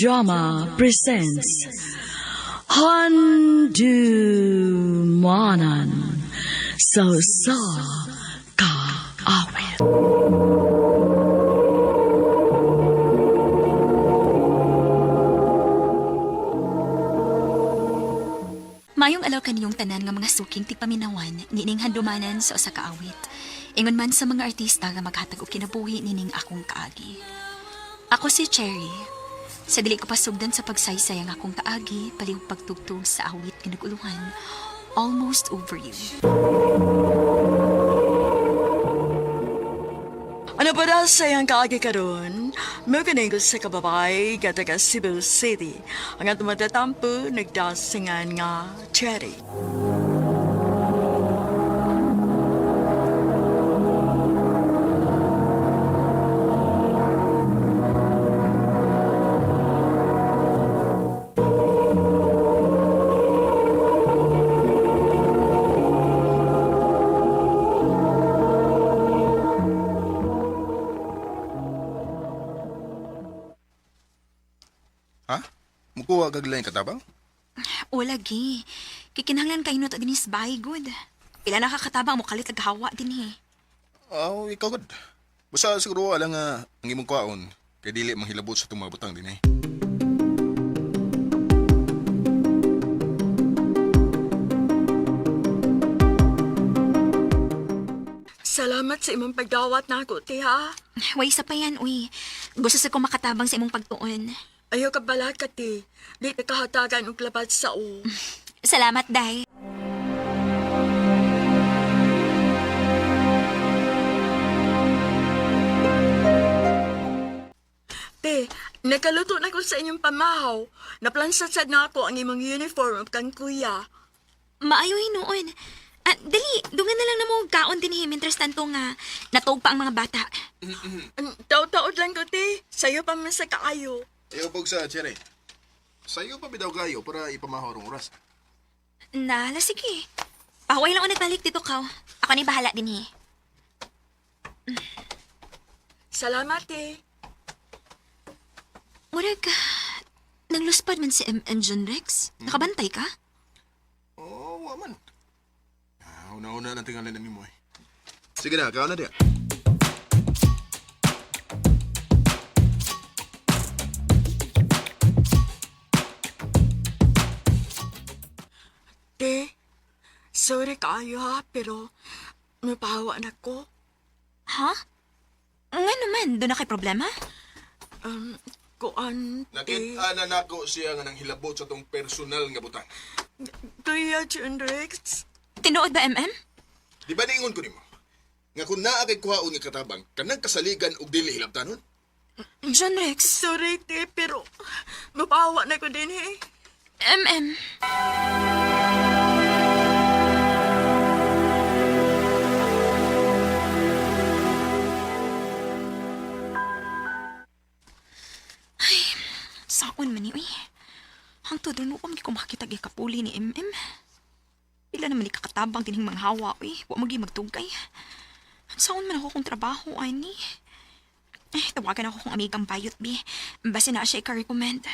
Drama presents Handumanan sa Usa Ka Awit. Mayong alaw kaniyong tanan nga mga suking tigpaminawan nining handumanan sa usa ka awit. Ingon man sa mga artista nga maghatag og kinabuhi nining akong kaagi. Ako si Cherry. Sa dili ko pasugdan sa pagsaysay ang akong kaagi palihog pagtugtog sa awit nga naguluhan, Almost Over You. Ano pa daw sa iyang kaagi karon? Mukinig sa kababay nga taga Cebu City. Ang atong matatampo nagdasingan nga Cherry. Ha? Mukuha kag lain katabang? Wala gi. Kikinahanglan kayo ta dinis bahay good. Pila nakakatabang mo kalit hawa din eh. Aw, ikaw gud. Basta siguro alang nga ang imong kwaon kay dili manghilabot sa itong mga butang din eh. Salamat sa imong pagdawat nako, tiha. Way sa pa yan, uy. Gusto sa ko makatabang sa imong pagtuon. Ayaw ka bala ka, ti. Di ka kahatagan og labat sa o. Salamat, Day. Te, nakaluto na ko sa inyong pamahaw. Naplansad sad na ako ang imong uniform ug kang kuya. Maayo hinuon. Ah, dali, dungan na lang na mo kaon din eh, mientras tanto nga natog pa ang mga bata. Taod-taod lang ko, te. Sayo pa man sa kaayo. Ayaw pog sa cherry. Sayo pa bidaw kayo para ipamahaw rong oras. Nala, sige. Pahuway lang ulit balik dito ka. Ako ni bahala din eh. Salamat, te. Murag, nangluspad man si M.M. John Rex. Nakabantay ka? Oo, wa man. Ah, una-una nang tingalan na nimo eh. Sige na, kaon na diya. Te, sorry kaayo ha, pero napahawa na ko. Ha? Nga naman, doon na kay problema? Kuan, te. Nakita na nako siya nga nanghilabot sa tong personal nga butang. Kuya John Rex. Tinuod ba, MM? Di ba niingon ko nimo? Nga kung naa kay kuhaon nga katabang, kanang kasaligan og dili hilabtanon? John Rex. Sorry, te, pero mapahawa na ko din eh. MM. Ay, saon man ni, uy. Hangtod rin ko ko makakita gi kapuli ni MM. Pila naman ni kakatabang dinhing manghawa, uy. Wa magi magtugay. Saon man ako kung trabaho, ani. Eh, tawagan ako kong amigang bayot, bi. Basta na siya ika-recommend.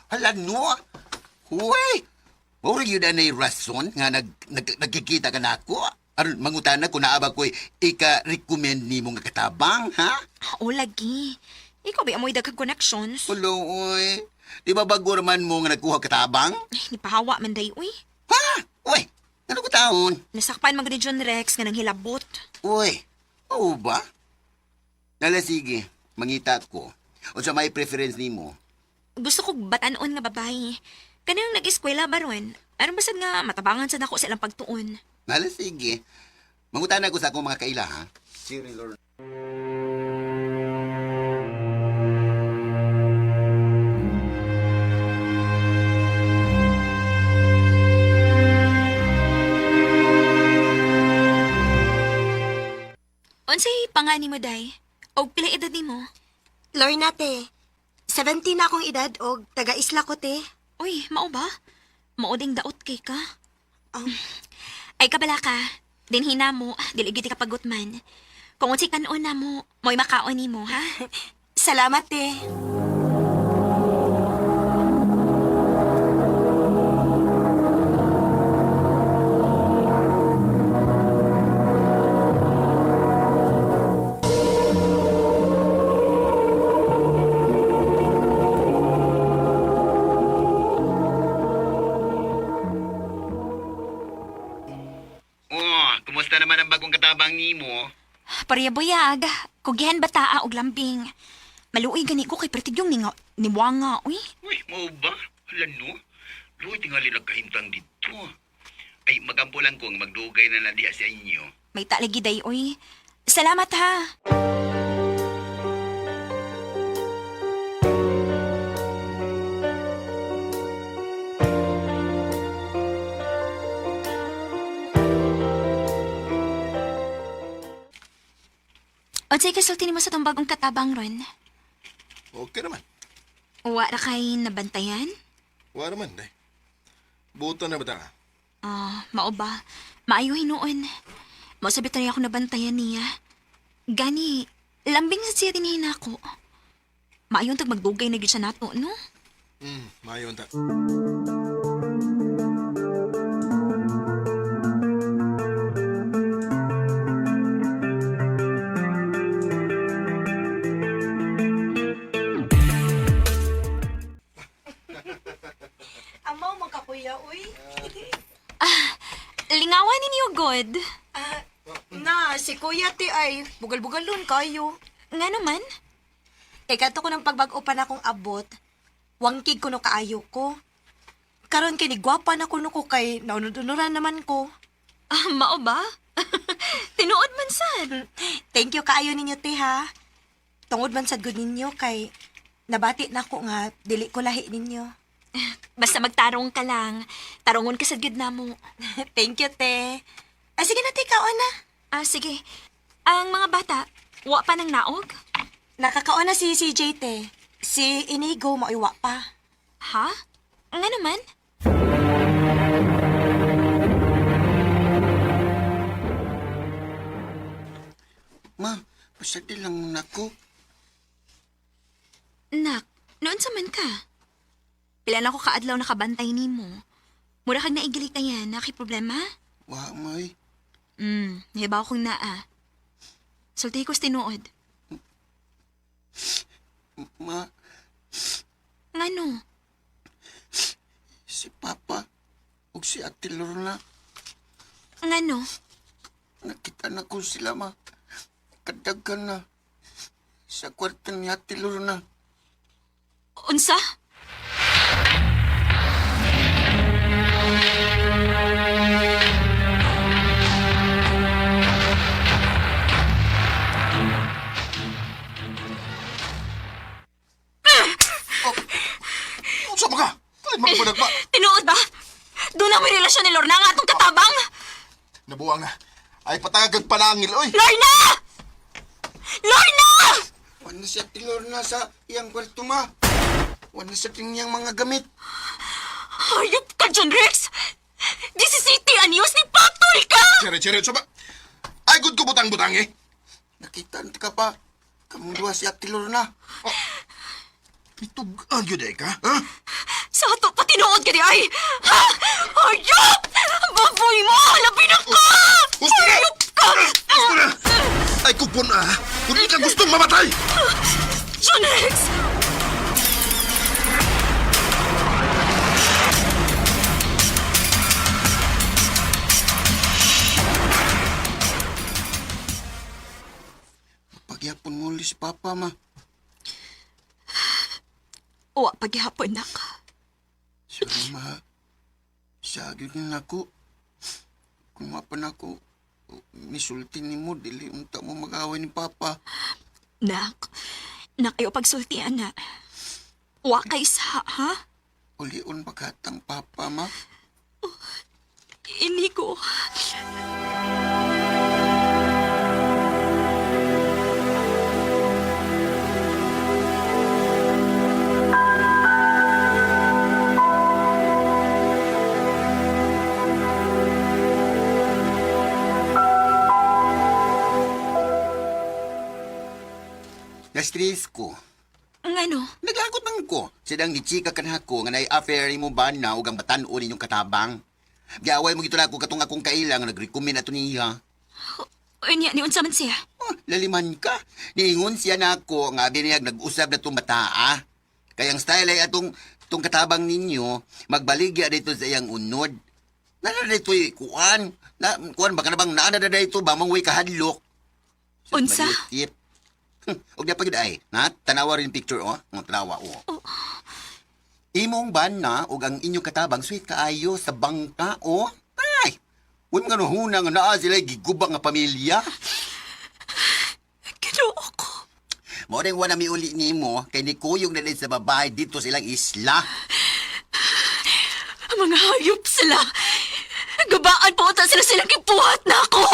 Hala no. Huway. Mura yun na rason nga nagkikita ka na ako. Aron mangutana kung naa ba ko'y ika-recommend nimo nga katabang, ha? Oo, lagi. Ikaw ba amoy daghang connections? Ulo, oy. Di ba bago raman mo nga nagkuha katabang? Ay, nipahawa man day, uy. Ha? Uy, ano ko taon? Nasakpan man gud ni John Rex nga nanghilabot. Uy, oo ba? Nala, sige, mangita ko. O sa may preference nimo. Gusto ko batanon nga babae. Kanang nag-eskwela ba ron? Aron basad nga matabangan sad ako sa ilang pagtuon. Nala, sige. Mangutana ko sa akong mga kaila, ha? Cyril or... Unsay pangani mo day? Og pila edad nimo? Lorna, te. 17 na akong edad og taga-isla ko, te. Uy, mao ba? Mao ding daot kay ka. Ay kabala ka. Dinhi na mo, dili gid ka pagot man. Kung unsay kanon na mo, mo'y makaon nimo, ha? Salamat, te. Oh, kumusta naman ang bagong katabang nimo? Pareha buyag, kugihan bataa og lambing. Maluoy gani ko kay pertigyong ninga, niwanga, uy. Uy, mao ba? Hala no. Luoy tingali nagkahimtang dito. Ay, magampo lang ko ang magdugay na na diha sa inyo. May talagi day, uy. Salamat ha. Unsay kasulti nimo sa tong bagong katabang ron? Okay naman. Wa ra kay nabantayan? Wa naman, day. Buto na ba ta? Ah, mao ba? Maayo hinuon. Mao sa bitay ako nabantayan niya. Gani, lambing sa siya dinhi nako. Maayon tag magdugay na gyud siya nato, no? Maayon ta. Amaw man ka, kuya, uy. Lingawan ninyo good. Ah, na, si kuya te ay bugal-bugalon kayo. Nga naman? Kay kadto ko ng pagbag-o pa na akong abot, wangkig ko no kaayo ko. Karon kay nigwapa na kuno ko kay naunod-unuran naman ko. Ah, mao ba? Tinuod man sad. Thank you kaayo ninyo te ha. Tungod man sad gud ninyo kay nabati na ko nga dili ko lahi ninyo. Basta magtarong ka lang. Tarongon ka sad gyud namo. Thank you te. Ay sige na te, kaon na. Ah, sige. Ang mga bata, wa pa nang naog? Nakakaon na si CJ te. Si Inigo maiwa pa. Ha? Nga naman? Ma, pasadi lang nako. Nak, noon sa man ka. Pila na ko kaadlaw nakabantay nimo. Mura kag naigilikayan, na kay problema? Wa may. Nahibaw kong naa. Sulti ko sa tinuod. Ma, Ngano? si Papa ug si Ate Lorna Ngano? nakita na ko sila ma. Kadaghan na sa kwarto ni Ate Lorna. Unsa? Unsa ba ka? Kalit magpunag ba? Tinuod ba? Doon na may relasyon ni Lorna nga atong katabang! Nabuang na. Ay patagag panangil, oy. Lorna! Lorna! Wala si Ate Lorna sa iyang kwarto ma. Wala sa tingiyang mga gamit. Hayop ka, John Rex! 17 anyos ni Patol ka! Chere, chere, unsa ba? Ay, good ko butang-butang eh. Nakita ka pa. Kamong duha si Ate Lorna. Itugan yun eh ka, ha? Sa ato pa tinuod ka di ay! Ha? Hayop! Baboy mo! Labi na ka! Gusto na! Hayop ka! Gusto na! Ay, kupon ah! Kung di ka gustong mamatay! John Rex! Pagyapon muli si Papa ma. Wa paghihapon na ka. Sorry ma. Sa na ako. Kung mapan ako, misulti ni mo, dili unta mo mag-away ni Papa. Nak, nak ayo pagsultian na. Wa kay sa, ha? Ulion paghatang Papa ma. Inigo. Na-stress ko. Ngano? Naglagot man ko. Sidang ni chika kanako nga naay affair mo ba na ug ang batan-o ninyong katabang. Giaway mo gito na ako katong akong kaila nga nag-recommend ato niya. Unya, ni unsa man siya? Oh, laliman ka. Niingon siya na ako nga biniyag nag-usab na itong bataa. Kaya ang style ay atong itong katabang ninyo, magbaligya dito sa iyang unod. Nana dito kuan. Na, kuan ba ka na bang naana na dito ba mangway kahadlok? Sus, Unsa? Mariusip. Og di pa gyud ay, na tanawa rin picture oh, ng tanawa oh. Imong ban na ug ang inyong katabang sweet kaayo sa bangka oh. Ay. Uy mga nuhuna nga naa sila giguba nga pamilya. Ginoo ko. Mao rin wala miuli nimo kay ni kuyog na din sa babae dito silang isla. Mga hayop sila. Gabaan po uta sila silang gibuhat na ako.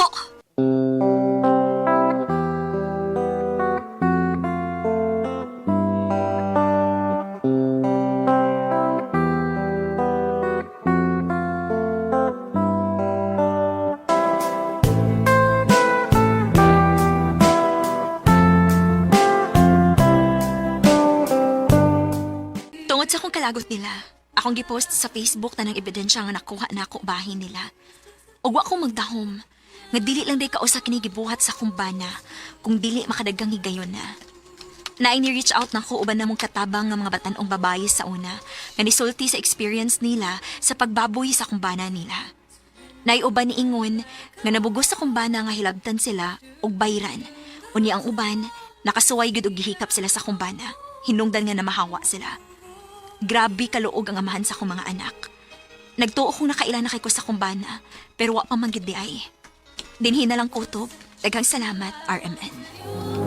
Tungod sa akong kalagot nila, akong gipost sa Facebook tanang ebidensya nga nakuha na ako bahin nila. Ug wa ko magdahom. Nga dili lang day kausa kini gibuhat sa akong bana kung dili makadagang higayon na. Naay ni-reach out na ko uban namong katabang nga mga batan-ong babaye sa una nga nisulti sa experience nila sa pagbaboy sa akong bana nila. Naiuban ni Ingon nga nabugos sa kumbana nga hilabtan sila og bayran. Unya ang uban, nakasuway gud og gihikap sila sa kumbana. Hinungdan nga namahawa sila. Grabe kaluog ang amahan sa akong mga anak. Nagtuo kong nakaila na kay ko sa kumbana, pero wa pa man gid di ay. Dinhi na lang kutob. Daghang salamat, RMN.